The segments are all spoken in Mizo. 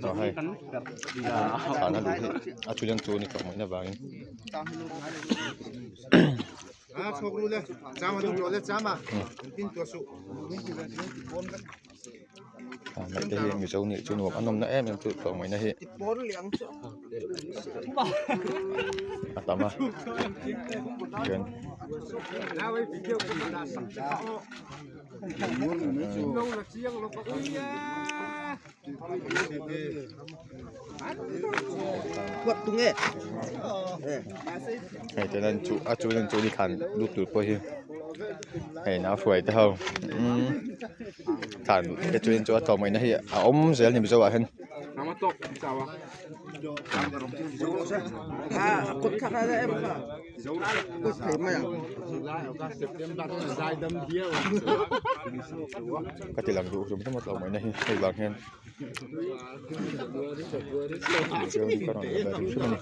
Aw hei thlan a luh hi a thu hian chu a ni tawh mai na vangin. Thlan te hi mizo nih chu nuam a nawmna em em chu tawh mai na hi a tam a tihian. Hei chuan an chuh a chuan an chuh ni thlan lut tur pawh hi hei nau hruai te ho umm thlan te chuan chu a tlawm ngaihna hi a awm zel a ni mizo ah hian. Ka ti lang duh hrim hrim a tlawm ngaihna hi hei vang hian mizo hi ka rawn la ve hrim hrim a ni.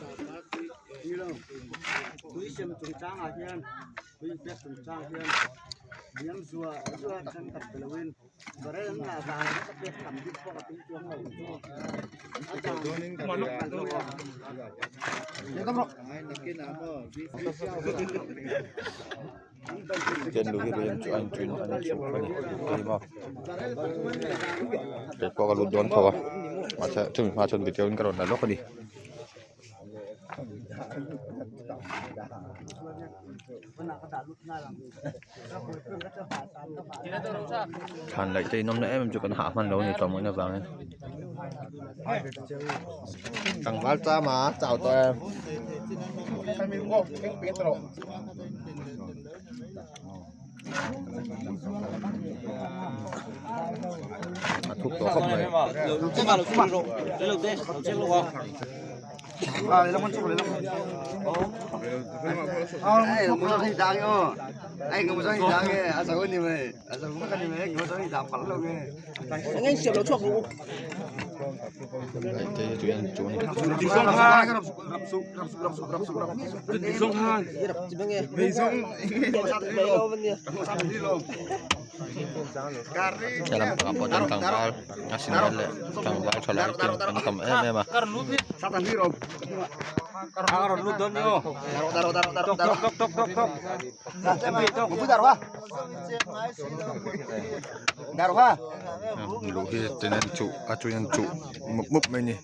Ken lu hi ren chu a inṭin a ni chuk a ni keimah kei pawh ka lut dawn tho a mahse chumi hma chuan video in ka rawn la lawk a ni. Thlan laih te inawm na em em chu kan hah hman lo a ni tlawmngawih avangin tlangval chama chau tawh em. A thuk tawh khawp mai. He lam pangah pawh chuan tlangval a sinal leh tlangval tha lai te an tam em em a. Luh hi chuan an chuh a chuan an chuh mup mup mai a ni.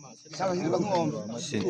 Sin.